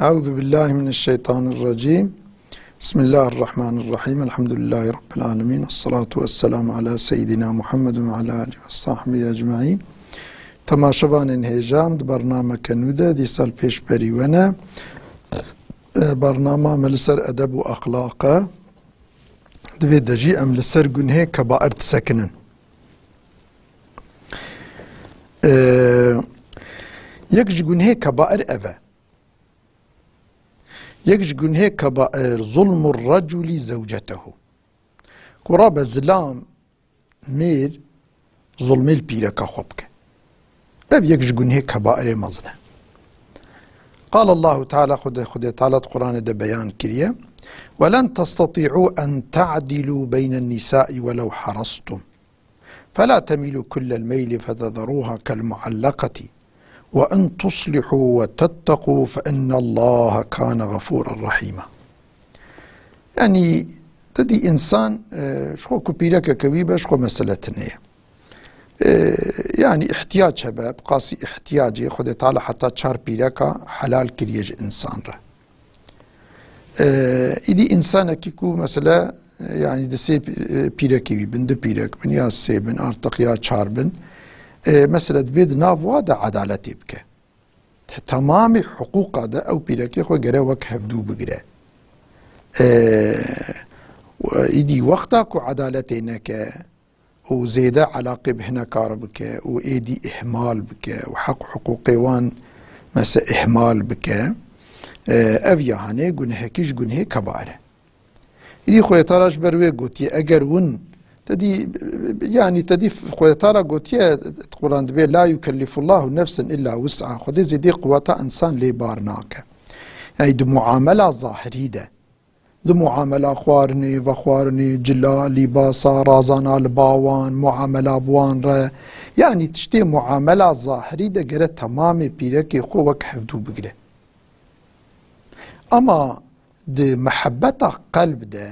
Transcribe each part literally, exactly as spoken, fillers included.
Euzu billahi mineşşeytanirracim. Bismillahirrahmanirrahim. Elhamdülillahi Rabbil alemin. Esselatu vesselamu ala seyyidina Muhammedin ve ala alihi ve sahbihi ecmaîn. Temaşevanên hêja, em di bernameke nû de dîsa li pêş berî we ne. E, bernama me li ser edeb û exlaq e. Di vê de jî em li ser gunhê kebair disekinin. E, yek ji gunhê kebair ev e. Yek ji gunhê kebair, zulmur reculi zewcetehu. Ku rabe zilam mêr zulmê li pîreka xwe bike. Ev yek ji gunhê kebairê mezin e. Qal Allahu Teala, Xwedê, Xwedê Teala di Qur'anê de beyan kiriye, "Ve len testatî'û en ta'dilû beynen nisâi welev harastum." فلا تميلوا كل الميل فتذروها كالمعلقة وإن تصلحوا وتتقوا فإن الله كان غفورا رحيما. Yani, te dî însan, e, ji xwe ku pîrekeke wî be, ji xwe mesele tune ye. E, yani, ihtiyac hebe, bi qasî ihtiyacê Xwedê Teala heta çar pîreka helal kiriye ji însan re. Ee, îdî însanekî ku mesela, e, yani di sê pî-, e, pîrekî wî bin, du pîrek bin, ya sê bin, artık ya çar bin, e, mesela dibê di nav wa de edaletê bike. Te-, temamê hiqûqa de ew pîrekê xwe gere wek hevdû bigire. Ee, we-, îdî wexta ku edaletê neke, û zêde elaqê bi hinekar bike û êdî îhmal bike û heq û hiqûqê wan mese îhmal bike, e, ev ya hanê gunehekî ji gunehê kebair e. Îdî Xwedê Teala ji ber wê gotiye, eger win, te dî, yani te dî Xwedê Teala gotiye, Quran dibê, "La yukellifullahu nefsen illa wus'aha." Xwedê zêdî quweta însan lê bar nake. Yani di muamela zahirî de, di muamela xwarinê, vexwarinê, cila, lîbasa, razana li ba wan, muamela bi wan re. Yanî tiştê muamela zahirî de gere temamê pîrekê xwe wek hevdû bigire. Ama di mihebeta qelb de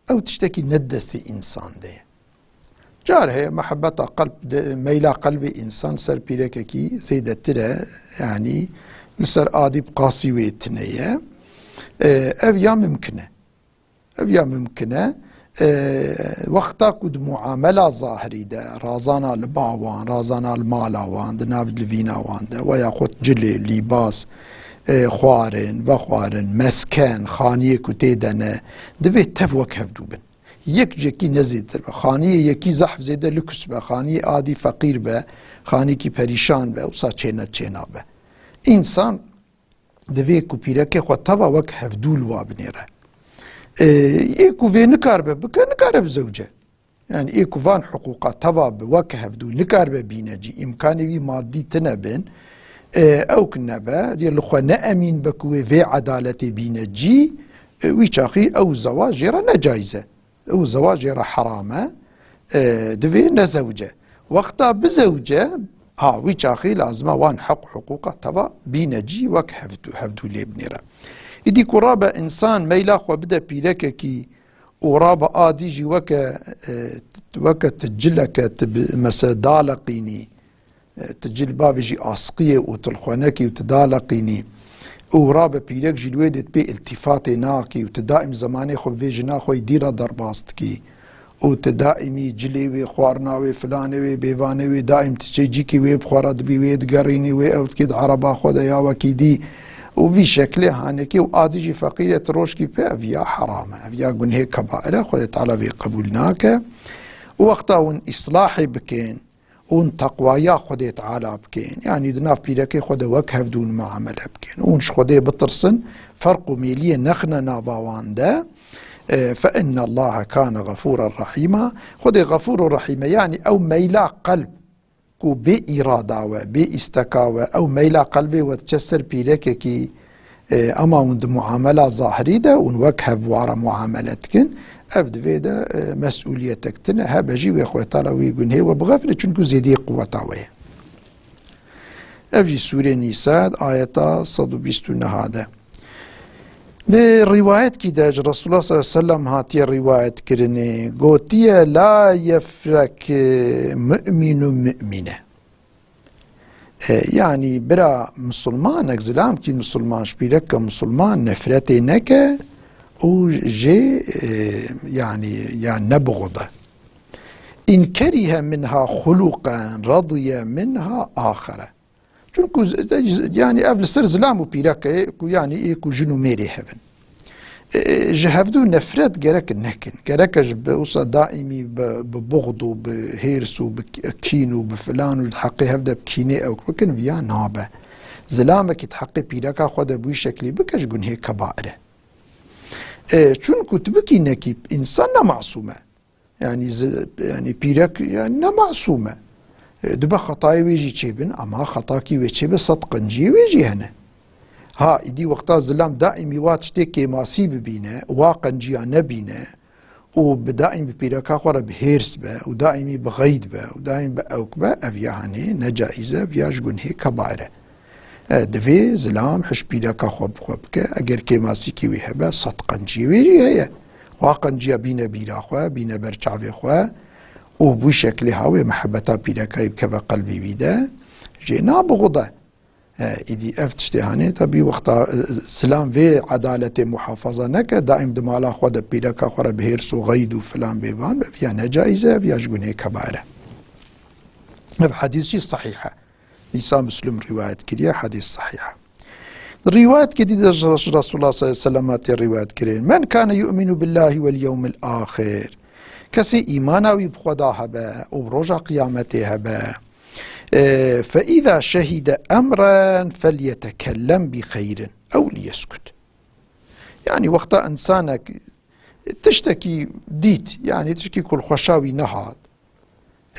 ew tiştekî ne di destê însan de ye. Car heye mehebeta qelb de, meyla qelbê însan ser pîrekekî zêdetir e, yanî li ser adî bi qasî wê tune ye. E, ev ya mimkin e. Ev ya mimkin e. E, wexta ku di muamela zahirî de, razana li ba wan, razana li mala wan, di nav livîna wan de, we yaxud cilê, lîbas, e, xwarin, vexwarin, mesken, xaniyê ku tê de ne, divê tev wek hevdû bin. Yek ji yekî ne zêdetir be. Xaniyê yekî zehf zêde lûks be, xaniyê adî feqîr be, xaniyekî perîşan be, wisa çêne çênabe. Însan divê ku pîrekê xwe teva wek hevdû li wa binêre. Ê, ê ku vê nikaribe bike, nikare bizewce. Yani ê ku van hiqûqa teva bi wek hevdû nikaribe bîne cî, îmkanê wî madî tine bin, ê, ew ku nebe, yê li xwe ne emîn be ku wê vê edaletê bîne cî, ê, wî çaxî ew zewac jê re ne caiz e. Ew zewac jê re heram e, e, divê nezewce. Wexta bizewce, ha, wî çaxî lazim e wan heq û hiqûqa teva bîne cî, wek hevdû, hevdû lê binêre. Îdî ku rabe însan meyla xwe bide pîrekekî û rabe adî jî weke, e, weke tu cileke tu bi, mesela daleqînî, tu cilbavê jî asqiyê û tu li xwe nekî û tu daleqînî û rabe pîrek jî li wê dê tu pê îltîfatê nakî û tu daîm zemanê xwe bi vê jina xwe yî dî re derbas dikî û tu daîmî cilê wê, xwarina wê, filanê wê, bêvanê wê, daîm tu çê cîkî wê bi xwe re dibî, wê digerînî, wê ew dikî di ereba xwe de ya wekî dî û vî şeklê hanekî û adî jî feqîrê tu rojkî pê, ev ya heram e, ev ya gunhê kebair e, Xwedê Teala vê qebûl nake. Û wexta hûn îslahê bikin, hûn teqwaya Xwedê Teala bikin, yanî di nav pîrekê xwe de wek hevdûn muamele bikin, hûn ji Xwedê bitirsin, ferq û mêliyê nexine nava wan de, e, fe inne Allahe kane xefûren rehîma. Xwedê xefûr û rehîm e, yanî ew meyla qelb ku bê îrada we, bê îsteka we, ew meyla qelbê we diçe ser pîrekekî, e, ema hûn di muamela zahirî de hûn wek hev wara muamele dikin, ev divê de, e, mesûliyetek tune hebe jî wê xwe tala wî gunhê we bixefile, çunku zêdiyê quweta we ye. Ev jî Sûrê Nîsa, ayeta sed û bîst û neh de. Di rîwayetkî de ji Resulullah sallallahu aleyhi ve sellem hatiye rîwayet kirinê, gotiye, "La yefrek mu'minu mu'mine." E, yanî bira misilmanek, zilamkî misilman, ji pîreke misilman nefretê neke û jê, e, yanî ya nebixude. În kerîhe minha xuluqen radiye minha axere. Çunku z-, de-, yanî ev li ser zilam û pîreke ku yanî ê ku jin û mêrê hebin. E, ji hevdû nefret gerek nekin. Gereke ji bi wisa daîmî bi, bi buxd û bi hêrs û bi k-, kîn û bi filan û di heqê hev de bi kînê ew bikin, viya nabe. Zilamekî di heqê pîreka xwe de bi wî şeklî bike, ji gunhê kebair e. E, çunku tu bikî nekî, însan ne masûm e. Yanî zi-, yanî pîrek, yanî ne masûm e. E, dibe xetayê wê jî çêbin, ama xetakî wê çêbe sed qenciyê wê jî hene. Ha, îdî wexta zilam daîmî wa tiştê kêmasî bibîne, wa qenciya nebîne û bi daîm bi pîreka xwe re bi hêrs be û daîmî bi xeyd be û daîm bi ewk be, ev ya henê ne caiz e, ev ya ji gunhê kebair e. E, divê zilam hişpîreka xwe bi xwe bike. Eger kêmasîkî wî hebe, sed qenciyê wê jî heye. Wa qenciya bîne bîra xwe, bîne ber çavê xwe û bi wî şeklê ha wê mihebeta pîrekayî bikeve qelbê wî de, jê nabixude. E, îdî ev tiştê hanê, tebî wexta, e, zilam vê edaletê muhafaza neke, daîm di mala xwe de pîreka xwe re bi hêrs û xeyd û filan bêvan be, ev ya ne caiz e, ev ya ji gunê kebair e. Ev hedîs jî sehîh e. Îsa Muslim rîwayet kiriye, hedîs sehîh e. Rîwayet kedî de ji Resulullah sallallahu aleyhi ve sellem hatî rîwayet kirin. Men kane yu'minu billahi vel yevmil ahir. Kesê îmana wî bi Xweda hebe û bi roja qiyametê hebe, e, fe îza şehide emren felyetekellem bi xeyrin ew liyeskut. Yanî wexta însanek tiştekî dît, yanî tiştekî ku li xweşa wî nehat,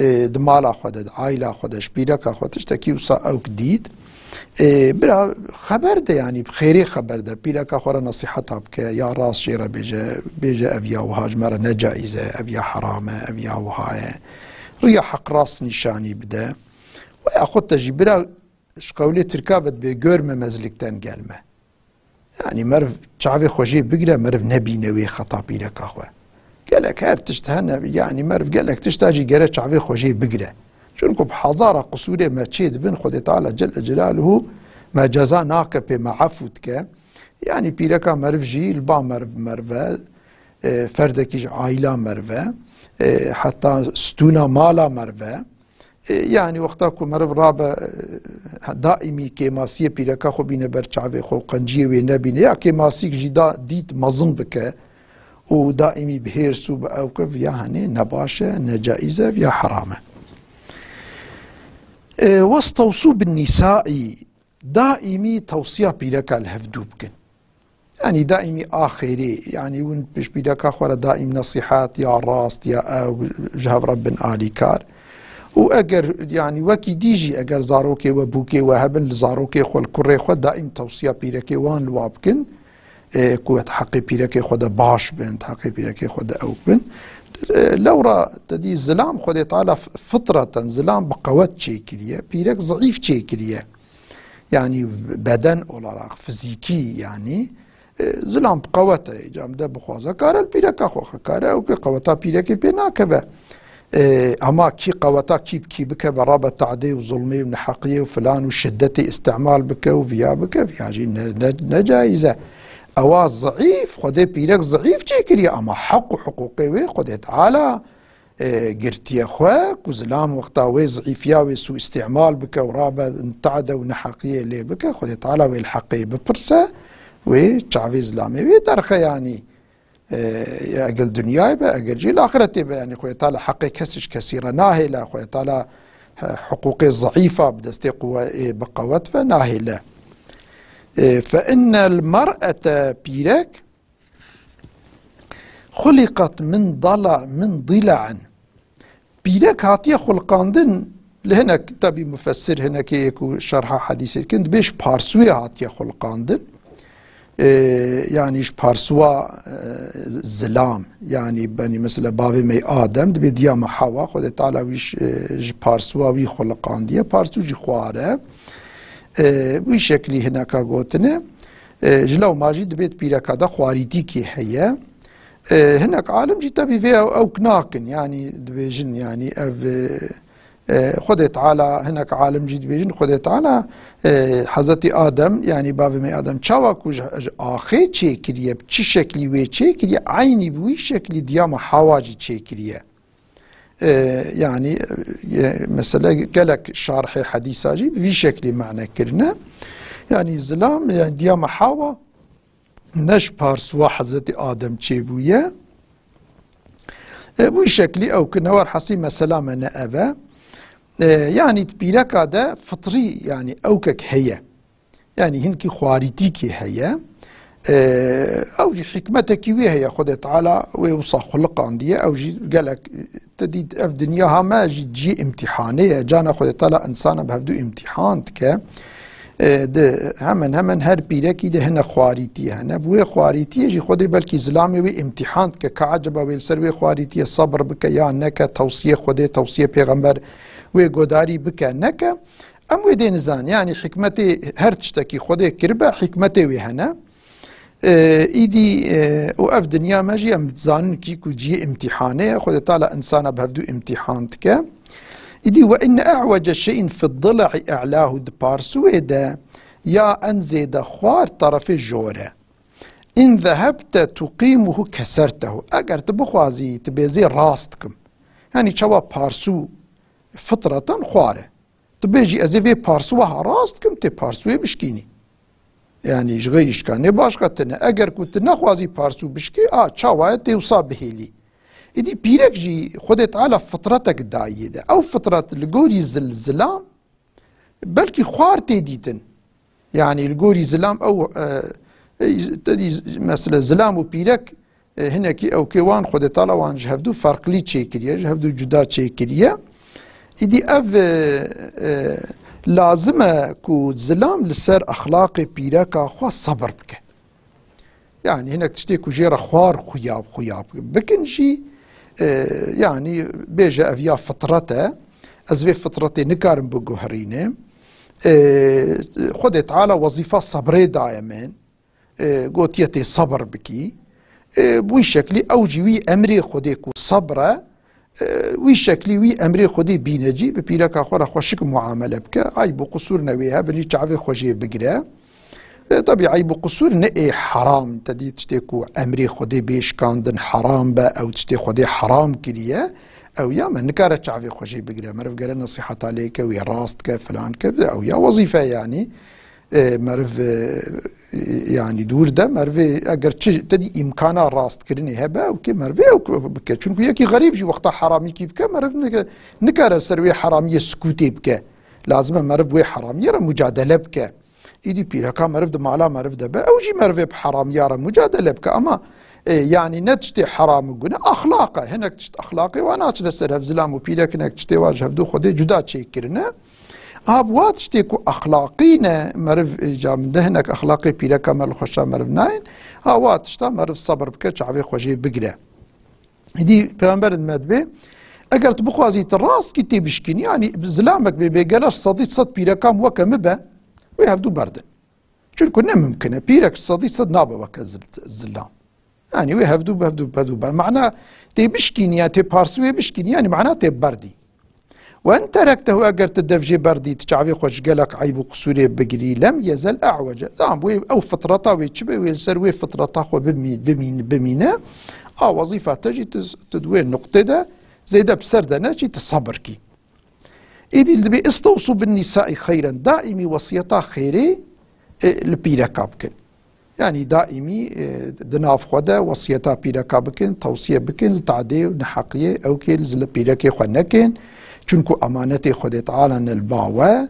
e, di mala xwe de, di aîla xwe de, ji pîreka xwe tiştekî wisa ewk dît, e, bira xeber de, yanî bi xêrê xeber de, pîreka xwe re nesîheta bike, ya rast jê re bêje, bêje ev ya wiha ji me re ne caiz e, ev ya heram e, ev ya wiha ye. Riya heq rast nîşanî bide. Ve yaxud te jî bira ji qewlê tirka ve dibê görmemezlikten gelme. Yanî meriv çavê xwe jê bigire, meriv nebîne wê xeta pîreka xwe. Gelek her tişt hene, yanî meriv gelek tişta jî gere çavê xwe jê bigire. Çunku bi hezara qisûrê me çê dibin, Xwedê Teala Celle Celaluhu me ceza nake pê, me efû dike. Yanî pîreka meriv jî li ba meriv, meriv e, e, ferdekî ji aîla meriv e, e, heta stûna mala meriv e. E, yanî wexta ku meriv rabe, e, daîmî kêmasiyê pîreka xwe bîne ber çavê xwe û qenciyê wê nebîne, ya kêmasîk jî da dît mezin bike û daîmî bi hêrs û bi ewk e, ya henê ne baş e, ne caiz e, ya heram e. E, westewsû bin nîsaî, daîmî tewsiya pîreka li hevdû bikin. Yanî daîmî axêrî, yanî hûn piştpîreka xwe re daîm nesîhet ya rast ya ew ji hev re bin alîkar. Û eger, yanî wekî dî jî eger zarokê we bûkê we hebin, li zarokê xwe, li kurê xwe daîm tewsiya pîrekê wan li wa bikin, e, ku di heqê pîrekê xwe de baş bin, di heqê pîrekê xwe de ewk bin. E, lewra te dî zilam Xwedê Teala f-, fitreten zilam bi qewet çêkiriye, pîrek zeîf çêkiriye. Yanî beden olarak, fizîkî yanî, e, zilam bi qewet e, cam de bixwaze kare li pîreka xwe xwe kare, ew ki qeweta pîrekê pê nakeve. E, ama kî qeweta kî bi kî bikeve, rabe tadê û zulmê û neheqiyê û filan û şiddetê îstîmal bike û viya bike, viya jî ne, ne, ne caiz e. Ewa zeîf, Xwedê pîrek zeîf çêkiriye, ama heq û hiqûqê wê Xwedê Teala e, girtiye xwe, ku zilam wexta wê zîfiya wê sûîstîmal bike û rabe tade û neheqiyê lê bike, Xwedê Teala wê li heqê bipirse, wê çavê zilamê wê derxe, yanî, e, ya egel dinyayê be, egel jî li axiretê be, yanî Xwedê Teala heqê kesî ji kesî re nahêle, Xwedê Teala, e, hiqûqê zeîfa bi destê quwe, e, bi qewet ve nahêle. E, fe innel mer'ete, pîrek, xuliqet min dala, min dilaen. Pîrek hatiye xuliqandin, li hinek tebî mufessir, hinekê ku şerha hedîsê dikin, dibê ji parsûyê hatiye xuliqandin. Ee, yanî ji parsûwa, e, zilam, yanî benî mesela bavê me Adem, dibê diya me Hewa, Xwedê Teala wî ji, e, ji parsûwa wî xuliqandiye, parsû jî xwar e. E, wî şeklî hineka gotine. E, ji lewma jî dibê di pîreka de xwarîtîkê heye. E, hinek alim jî tebî vê ew, ewk nakin, yanî dibêjin, yanî ev, e, E, Xwedê Teala, hinek alim jî dibêjin, Xwedê Teala, e, Hezretî Adem, yanî bavê me Adem, çawa ku ji, ji axê çêkiriye, bi çi şeklî wê çêkiriye, eynî bi wî şeklî diyama Hawa jî çêkiriye. E, yanî, e, mesele gelek şarhê hedîsa jî bi vî şeklî mane kirine. Yanî zilam, yanî diyama Hawa ne ji parsûwa Hezretî Adem çêbûye. E, bu şeklî ew kirine, werhasî mesela me ne ev e. E, yanî di pîreka de fitrî, yanî ewkek heye. Yanî hinkî xwarîtîkî heye. E, ew jî hikmetekî wê heye. Xwedê Teala wê wisa xuliqandiye. Ew jî gelek, te dît ev dinya hame jî cihê îmtîhanê ye. Cana Xwedê Teala insana bi hevdû îmtîhan dike. E, di hemen hemen her pîrekî de hene xwarîtî hene. Bi wê xwarîtiyê jî Xwedê belkî zilamê wê îmtîhan dike. Ka eceba wê li ser wê xwarîtiyê sebir bike ya neke, tewsiyê Xwedê, tewsiyê pêxember wê godarî bike neke. Em wê dê nizan, yanî hikmetê her tiştekî Xwedê kiribe, hikmetê wê hene. E, îdî, e, û ev dinya me jî em dizanin kî ku cihê îmtîhanê ye, Xwedê Teala insana bi hevdû îmtîhan dike. Îdî, "Ve inne e'wece şey'in fi dila'i e'lahu", di parsûyê de ya en zêde xwar terefê jor e. "In zehebte tuqimuhu kesertehu." Eger tu bixwazî, tu bêzê rast kim. Yanî çawa parsû fitreten xwar e. Tu bêjî, "Ez ê vê parsû wiha rast kim", tê parsûyê bişkînî. Yanî ji xeyrî şikanê başqa tine. Eger ku tu nexwazî parsû bişkî, a, çawa ye tê wisa bihêlî. Îdî pîrek jî Xwedê Teala fitretek dayî de. Ew fitret li gorî zil-, zilam belkî xwar tê dîtin. Yanî li gorî zilam ew, e, e, te dî z-, mesela zilam û pîrek, e, hinekî ewkê wan Xwedê Teala wan ji hevdû ferqlî çêkiriye, ji hevdû cuda çêkiriye. Îdî ev, e, e, lazim e ku zilam li ser exlaqê pîreka xwe sebir bike. Yanî hinek tiştê ku jê re xwar xuya, xuya bikin jî, e, yanî bêje ev ya fitret e, ez vê fitretê nikarim biguherînim. E, Xwedê Teala wezîfa sebrê daye min. E, gotiye tê sebir bikî. E, bi wî şeklî ew jî wî emrê Xwedê ku sebr e, e, wî şeklî wî emrê Xwedê bîne cî, bi pîreka xwe re xweşik muamele bike, eyb û qisûr ne wê hebin, jî çavê xwe jê bigire. E, tabî eyb û qisûr ne ê heram, te dî tiştê ku emrê Xwedê bê şikandin heram be, ew tiştê Xwedê heram kiriye, ew ya me nikare çavê xwe jê bigire. Meriv gere nesîheta lê ke, wê rast ke, filan ke, ew ya wezîfe yanî. E, meriv, e, yanî dûr de, merivê eger çi te dî îmkana rastkirinê hebe, ew kê merivê ew bike. Çunku yekî xerîb jî wexta heramîkî bike, meriv nike-, nikare ser wê heramiyê sukûtê bike. Lazim e meriv wê heramiyê re mucadele bike. Îdî pîreka meriv di mala meriv de be, ew jî merivê bi heramiya re mucadele bike. Ama, e, yanî ne tiştê heram û gune, exlaq e. Hinek tişt exlaqê wa naçine ser hev, zilam û pîrek hinek tiştê wa ji hevdû Xwedê cuda çêkirine. A bi wa tiştê ku exlaqî ne, meriv, e, ca min de hinek exlaqê pîreka me li xweşa meriv nayên, a wa tişta meriv sebir bike, çavê xwe jê bigire. Îdî Pêxember me dibê, eger tu bixwazî tu rast kî tê bişkînî, yanî zilamek bê bêgeleş sedî sed pîrekan weke min be, wê hevdû berdin. Çunku ne mimkin e. Pîrek sedî sed nabe weke zil-, zilam. Yanî wê hevdû bi hevdû bi hevdû ber. Mana tê bişkînî, yanî tê parsûyê bişkînî, yanî mana tê berdî. Ve in terektehu, eger tu dev jê berdî, tu çavê xwe ji gelek eyb û qisûrê bigirî, lem yezel e'wece. Zan wê ew fitreta wê çi be, wê li ser wê fitreta xwe bimî-, bimîn-, bimîne. A wezîfa te jî tu, tu di wê nuqtê de zêde bi ser de neçî, tu sebir kî. Êdî dibê, "Istewsu bin nisai xeyren", daîmî wesiyeta xêrê, e, li pîreka bikin. Yanî daîmî, e, di nav xwe de wesiyeta pîreka bikin, tewsiye bikin, tadê û neheqiyê ew kê li zil pîrekê xwe nekin. Çunku emanetê Xwedê Teala ne li ba we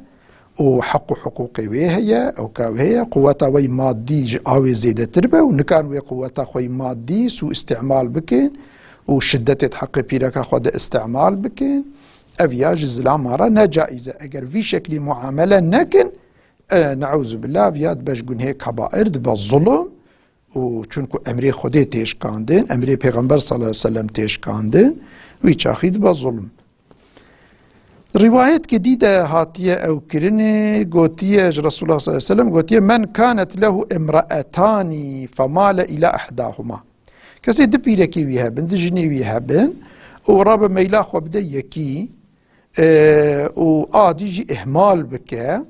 û heq û hiqûqê wê heye, ew ka wê heye, quweta we yî madî ji awê zêdetir be û nikan wê quweta xwe yî madî sû îstîmal bikin û şidetê di heqê pîreka xwe de îstîmal bikin. Ev ya ji zilama re ne caiz e. Eger vî şeklî muamele nekin, e, neuzubilla, ev ya dibe ji gunhê kebair, dibe zulm û çunku emrê Xwedê tê şikandin, emrê Pêxember sallallahu aleyhi ve sellem tê şikandin, wî çaxî dibe zulm. Rîwayetke dî de hatiye ew kirinê, gotiye ji Resulullah sallallahu aleyhi ve sellem, gotiye, "Men kanet lehu imraetani female ila ihdahuma." Kesê du pîrekê wî hebin, du jinê wî hebin û rabe meyla xwe bide yekî, e, û adî jî ihmal bike,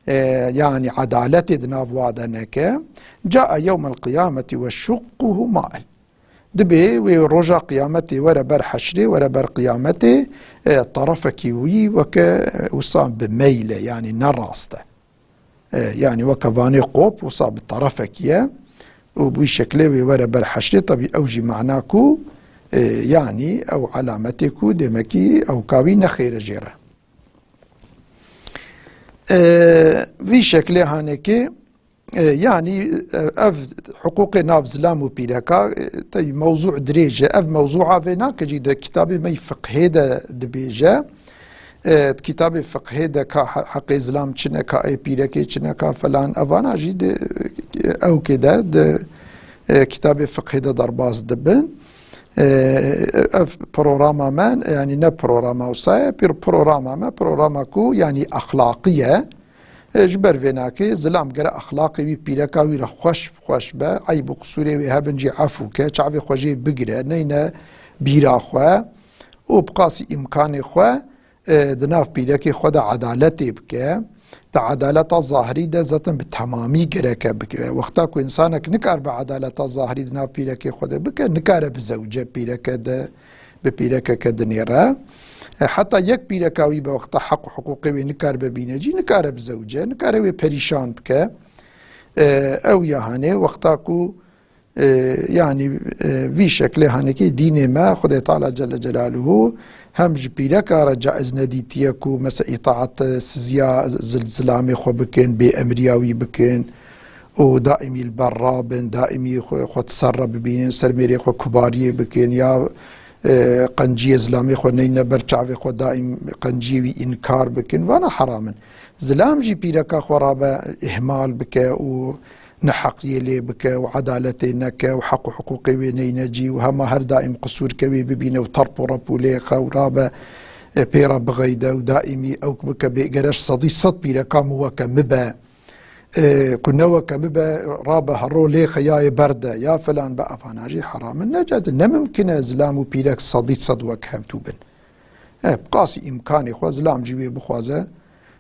e, yanî edaletê di nav wa de neke, cae yewmel qiyameti ve şuqquhu mail. Dibê wê roja qiyametê were ber heşrê, were ber qiyametê, e, tarafekî wî weke, e, wisa bi meyl e, yanî ne rast e. E, yanî weke vanê qop, wisa bi tarafekî ye. Û bi wî şeklê wê were ber heşrê, tabî ew jî mana ku, e, yanî ew alametê ku demekî ew kawî nexêre jê re. E, vî şeklê hanekê, e, yanî, e, ev hiqûqê nav zilam û pîreka, e, tey mewzû dirêj e. Ev mewzûa vê nake jî de kitabê me yî fiqhê de dibêje. E, kitabê fiqhê de ka he-, heqê zilam çi ne, ka ê pîrekê çi ne, ka felan. Evana jî di, e, ewkê de, di, e, kitabê fiqhê de derbas dibin. E, ev programa me, yanî ne programa wisa ye, pir-, programa me, programa ku yanî exlaqî ye. E, ji ber vê nakê zilam gere exlaqê wî pîreka wî re xweş, xweş be, eyb û qisûrê wê hebin jî efû ke, çavê xwe jê bigire, neyne bîra xwe û bi qasî îmkanê xwe, e, di nav pîrekê xwe de edaletê bike. Di edaleta zahirî de zaten bi temamî gereke bike. Wexta ku însanek nikare bi edaleta zahirî di nav pîrekê xwe de bike, nikare bizewce pîreke de, bi pîrekeke dinê re. E, heta yek pîreka wî be wexta heq û hiqûqê wê nikaribe bîne cî, nikare bizewce, nikare wê perîşan bike. E, ew ya hanê wexta ku, e, yanî, e, vî şeklê hanekî dînê me, Xwedê Teala Celle Celaluhu hem ji pîreka re caiz nedîtiye ku mesela îtaat, e, siziya zil-, zilamê xwe bikin, bê emriya wî bikin û daîmî li ber rabin, daîmî xwe, xwe di ser re bibînin, ser mêrê xwe kubariyê bikin ya, e, qenciyê zilamê xwe neyne ber çavê xwe, daîm qenciyê wî înkar bikin. Vana heram in. Zilam jî pîreka xwe rabe îhmal bike û neheqiyê lê bike û edaletê neke û heq û hiqûqê wê neyne cî û hema her daîm qisûrke wê bibîne û terp û rep û lêxe û rabe, e, pê re bixeyde û daîmî ew bike bê gere ji sedî sed pîreka min weke min be. E, ku ne weke min be, rabe hero lêxe ya yê berde, ya filan be, evana jî heram in. Necaiz in, ne mimkin e zilam û pîrek sedî sed wek hevdû bin. E, bi qasî îmkanê xwe zilam jî wê bixwaze,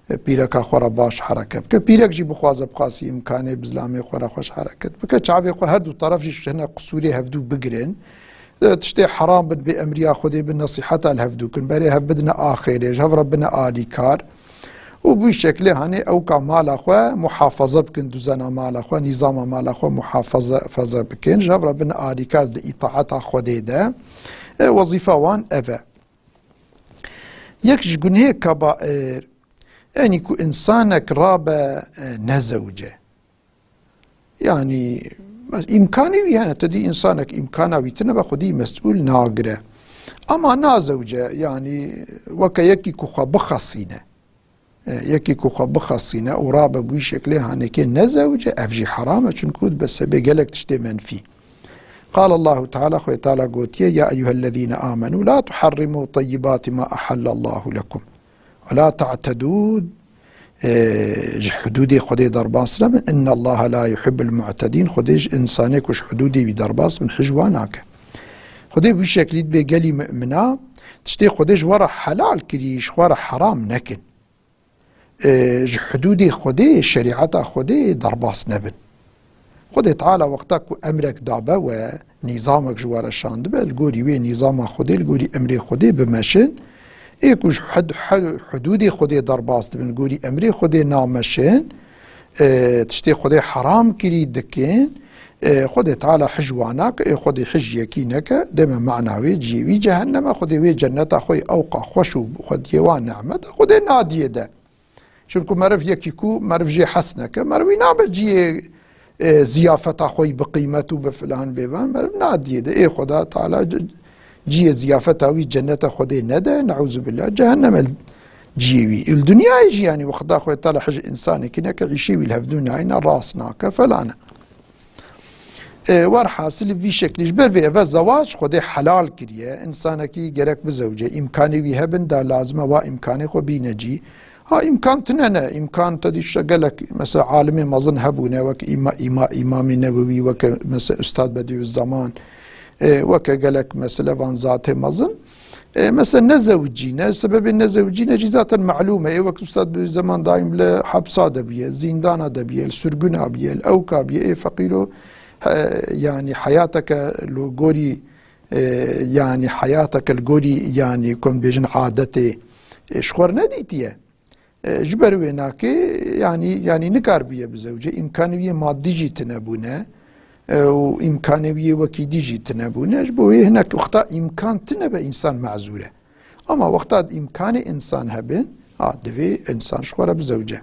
e, pîreka xwe re baş hereket bike. Pîrek jî bixwaze bi qasî îmkanê bi zilamê xwe re xweş hereket bike. Çavê xwe her du teref jî ji hine qisûrê hevdû bigirin. E, tiştê heram bin, bê emriya Xwedê bin, nesîheta li hevdû kin. Berê hev bidine axêrê, ji hev re bine alîkar. Û bi wî şeklê hanê ewka mala xwe muhafaza bikin, duzena mala xwe, nîzama mala xwe muhafaza, faza bikin. Ji hev re bine alîkar di îtaeta Xwedê de. E, wezîfa wan ev e. Yek ji gunehê kebair, enî ku însanek rabe, e, nezewce. Yanî, îmkanê wî hene, tu dî însanek îmkana wî tune be, xwedî mesûl nagire. Ama nazewce, yanî, weke yekî ku xwe bixesîne. E, yekî ku xwe bixesîne û rabe bi wî şeklê hanekê nezewce, ev jî heram e, çunku dibe sebê gelek tiştê menfî. Qal Allahu Teala, Xwedê Teala gotiye, "Ya eyyuhellezîne amenu, la tuharrimu teyyibati ma ahallallahu lekum. Ve la ta'tedû." E, ji hudûdê Xwedê derbas nebin. "Innallaha la yuhibbul mu'tedîn." Xwedê ji însanê ku ji hudûdê wî derbas bin, hij wa nake. Xwedê bi wî şeklî dibê gelî mumina, tiştê Xwedê ji we re helal kirî, ji xwe re heram nekin. E, ji hudûdê Xwedê, şerîeta Xwedê derbas nebin. Xwedê Teala wexta ku emrek dabe we, nîzamek ji we re şandibe, li gorî wê nîzama Xwedê, li gorî emrê Xwedê bimeşin. Ê ku ji hed-, hed-, hudûdê Xwedê derbas dibin, li gorî emrê Xwedê nameşin, e, tiştê Xwedê heram kirî dikin, e, Xwedê Teala hij wa nake, ê Xwedê hij yekî neke, deme mana wê ciyê wî cehenneme, Xwedê wê cenneta xwe yê ewqa xweş û xwediyê wan nehmet e, Xwedê nadiyê de. Çunku meriv yekî ku meriv jê hes neke, meriv wî nabe ciyê, e, ziyafeta xwe yî bi qîmet û bi filan bêvan, meriv nadiyê de. Ê Xweda Teala c-, ciyê ziyafeta wî cenneta Xwedê nede, neûzubillah, cehenneme ciyê wî. Li dinyayê jî, yanî, wexta Xwedê Teala hij însanekî neke, îşê wî li hevdû nayne, rast nake, felane. E, werhasil vî şeklî ji ber vê eve zewac Xwedê helal kiriye. Însanekî gerek bizewce, îmkanê wî hebin, da lazim e wa îmkanê xwe bîne cî. Ha, îmkan tune ne, îmkan te dî şe gelek, mesela, alimê mezin hebûne, wek îma-, îma-, Îmamê Newewî, weke, mesela, Ustad Bediüzzaman, e, weke gelek, mesela, van zatê mezin. E, mesela nezewicîne, sebebê nezewicîne jî zaten melûm e. Ê wek ustad bi zeman daîm li hepsa de bûye, zîndana de bûye, li sirguna bûye, li ewka bûye, ê feqîro, he, yanî heyateke li gorî, e, yanî heyateke li gorî, yanî ku em bêjin adetê, e, ji xwe re nedîtiye. E, ji ber wê nakê, yanî, yanî nikaribiye bizewce, îmkanê wî yê madî jî tine bûne, e, û îmkanê wî yê wekî dî jî tine bûne. Ji bo wê hinek wexta îmkan tine be însan mezûr e. Ama wexta îmkanê însan hebin, ha, divê însan ji xwe re bizewce.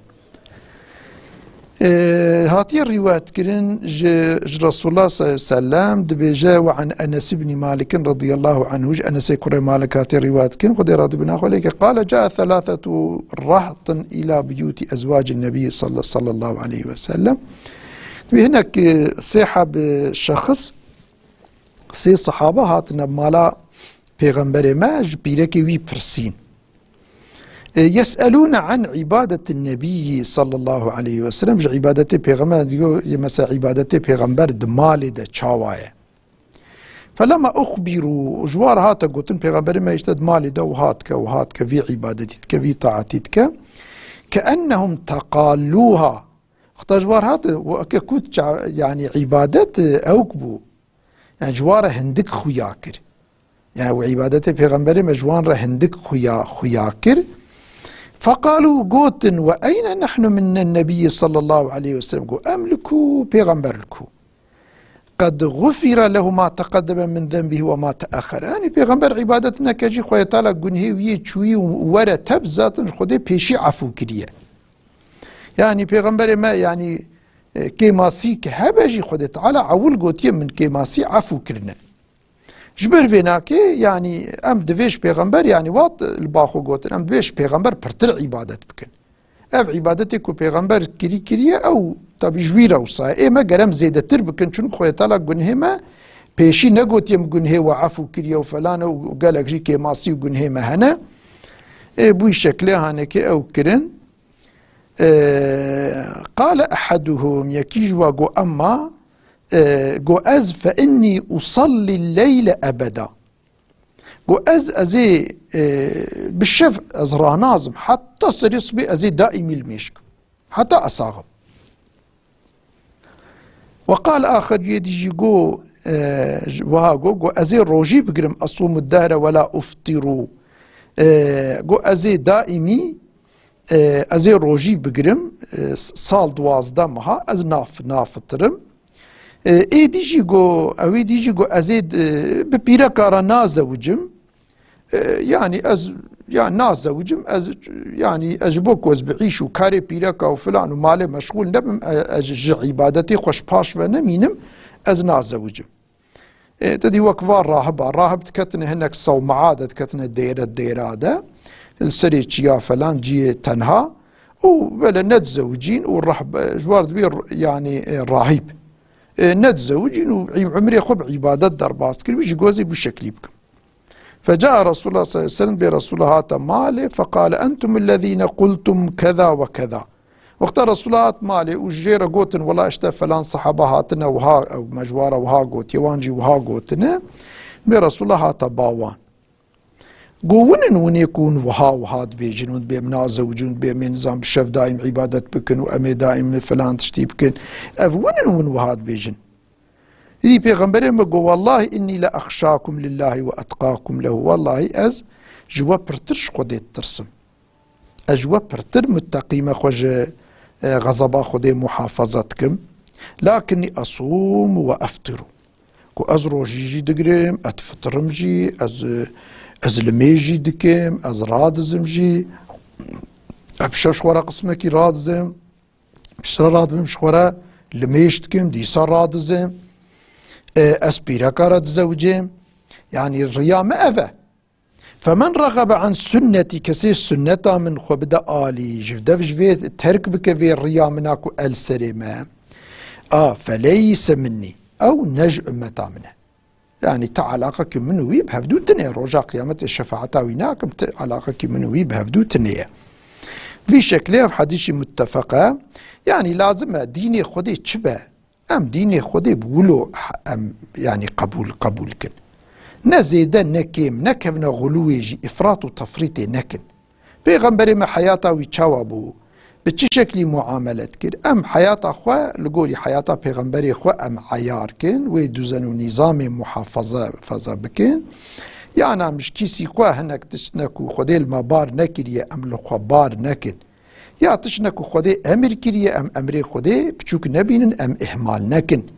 E, hatiye rîwayet kirin ji, ji Resulullah sallallahu aleyhi ve sellem, dibêje: "Ve an Enes ibn Malik radıyallahu anhu", ji Enesê kurê Malik hatiye rîwayet kirin, Xwedê razî bû naxwe lê ke, qale: "Caa thalathetu rahtin ila buyuti ezwacin Nebi sall-, sallallahu aleyhi ve sellem." Dibê hinek, e, sê heb, e, şexs, sê sehaba hatine mala Pêxemberê me, ji pîrekê wî pirsîn. E, yes'elûne an îbadetin Nebiyyi sallallahu aleyhi ve sellem, ji îbadetê Pêxember, digo, mesela îbadetê Pêxember di malê de çawa ye? Felema uxbîrû, ji wan re hate gotin, Pêxemberê me işte di malê de wiha dike, wiha dike, vî îbadetî dike, vî taetî dike. Keennehum teqallûha. Wexta ji wan re hate, weke ku ça-, yanî îbadet, e, ewk bû. Yani ji wan re hindik xuya kir. Yani wê îbadetê Pêxemberê me ji wan re hindik xuya, xuya kir. Feqalû, gotin, "Ve eyne nahnu minnen Nebiyyi sallallahu aleyhi ve sellem?" Got, "Em li ku, Pêxember li ku?" "Qed gufira lehu ma teqeddeme min zenbihi ve ma teaxer." Yani Pêxember îbadet neke jî Xwedê Teala gunhê wî yê çûyî û were tev zaten ji Xwedê pêşî efû kiriye. Yani Pêxemberê me, yani, e, kêmasî ki hebe jî Xwedê Teala ewil gotiye, "Min kêmasî efû kirine." Ji ber vê nakê, yanî em divê ji pêxember, yanî wat li ba xwe gotin, em divê ji pêxember pirtir îbadet bikin. Ev îbadetê ku pêxember kirî kiriye, ew tabî ji wî re wisa ye. Ê me ger em zêdetir bikin, çunku Xwedê Teala gunhê me pêşî negotiye, min gunhê we efû kiriye û felan û gelek jî kêmasî û gunhê me hene. Ê bûyî şeklê hanekê ew kirin. Ee, qale ehaduhum, yekî ji wa got, emma, e, got, ez fe innî usallî leyle ebeda. Got, ez, ez ê, e, bi şev ez ranazim, heta serê sibê ez ê daîmî li mêj kim. Heta ez saxim. Ve qal axir, yê dî jî got, e, wiha got, got, ez ê rojî bigirim, esumu dehre ve la uftiru. E, got, ez ê daîmî, e, ez ê rojî bigirim, e, s-, sal duwazdeh meha, ez naf-, nafitirim. E, ê dî jî got, ew ê dî jî got, ez ê, e, bi pîreka re nazewicim. E, yanî ez, ya nazewicim, ez, yanî ez ji bo ku ez bi îş û karê pîreka û filan û malê meşxûl nebim, e, ez ji îbadetê xwe ji paş ve nemînim, ez nazewicim. E, te dî wek va rahiba, rahib diketine hinek sewmea de, diketine dêre, dêra de, li serê çiya felan ciyê tenha û wele nedizewicîn û rahib, e, ji war dibê r-, yanî, e, rahîb. E, nedizewicîn û î-, umrê xwe bi îbadet derbas dikir, wî jî gozê bû şeklî bikim. Feca'a Resulullah sallallahu aleyhi ve sellem, bê Resulullah hate malê, feqale, "Entumul lezîne qultum keza ve keza." Wexta Resulullah hat malê û ji jê re gotin, "Wela işte felan sahaba hatine wiha, ew me ji wa re wiha gotiye, wan jî wiha gotine." Bê Resulullah hate ba wan. Got, "Win in winê ku hûn wiha, wiha dibêjin, hûn dibê min nazewicin, hûn dibê min nizam bi şev daîm îbadet bikin û em ê daîm filan tiştî bikin." Ev win in hûn wiha dibêjin? Îdî Pêxemberê me got, "Wallahî innî le exşakum lillahi ve etqakum lehu." Wallahî ez ji we pirtir ji Xwedê ditirsim. Ez ji we pirtir muteqî me, xwe ji, e, xezeba Xwedê muhafaza dikim. Lakinnî esûm ve eftiru. Ku ez rojî jî digirim, ez difitirim jî, ez, ez limêj jî dikim, ez radizim jî. Ez bi şev ji xwe re qismekî radizim. Piştre radibim ji xwe re limêj dikim, dîsa radizim. E, ez pîreka re dizewicêm. Yanî riya me ev e. Femen rexebe an sunnetî, kesê sunneta min xwe bide alî, ji dev ji vê terk bike vê riya min a ku el serê me, a feleyse minnî, ew ne ji ummeta min e. Yanî ti alaqekî min û wî bi hevdû tune ye. Roja qiyametê şefaeta wî nakim, ti alaqekî min û wî bi hevdû tune ye. Vî şeklê ev hedîsî muttefeq e. Yanî lazim e dînê Xwedê çi be? Em dînê Xwedê bi wilo em, yanî qebûl, qebûl kin. Ne zêde, ne kêm, nekevine xulûyê jî, îfrat û tefrîtê nekin. Pêxemberê me heyata wî çawa bû? Bi çi şeklî muamelet kir? Em heyata xwe li gorî heyata pêxemberê xwe em eyar kin, wê duzen û nîzamê muhafaza, faza bikin. Yan em ji kîsî xwe hinek tişt ne ku Xwedê li me bar nekiriye, em li xwe bar nekin. Ya tişt ne ku Xwedê emir kiriye, em emrê Xwedê piçûk nebînin, em ihmal nekin.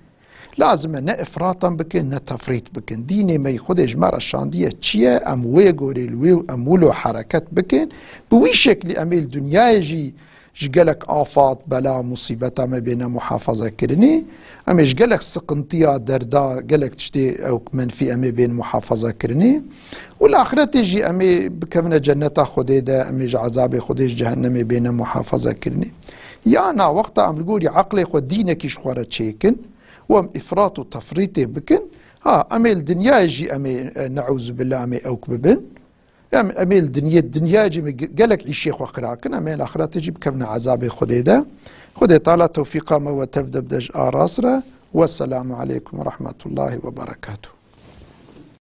Lazim e ne ifratan bikin, ne tefrît bikin. Dînê me yî Xwedê ji me re şandiye çi ye, em wê gorê li wê û em wilo hereket bikin. Bi wî şeklî em ê li dinyayê jî ji gelek afat, bela, musîbeta me bêne muhafaza kirinê. Em ê ji gelek siqintiya, derda, gelek tiştê ew menfî em ê bên muhafaza kirinê. Û li axiretê jî em ê bikevine cenneta Xwedê de, em ê ji ezabê Xwedê, ji cehennemê bêne muhafaza kirinê. Ya na wexta em li gorî eqlê xwe dînekî ji xwe re çêkin û em îfrat û tefrîtê bikin, ha, em ê li dinyayê jî em ê, e, neûzubillah, em ê ewk bibin. Em, em ê li dinyê, dinyayê jî em ê ge-, gelek îşê xwe xira kin, em ê li axiretê jî bikevine ezabê Xwedê de. Xwedê Teala tewfîqa me we tev de bide ji a rast re. Wesselamu aleykum ve rahmetullahi ve berekatuhu.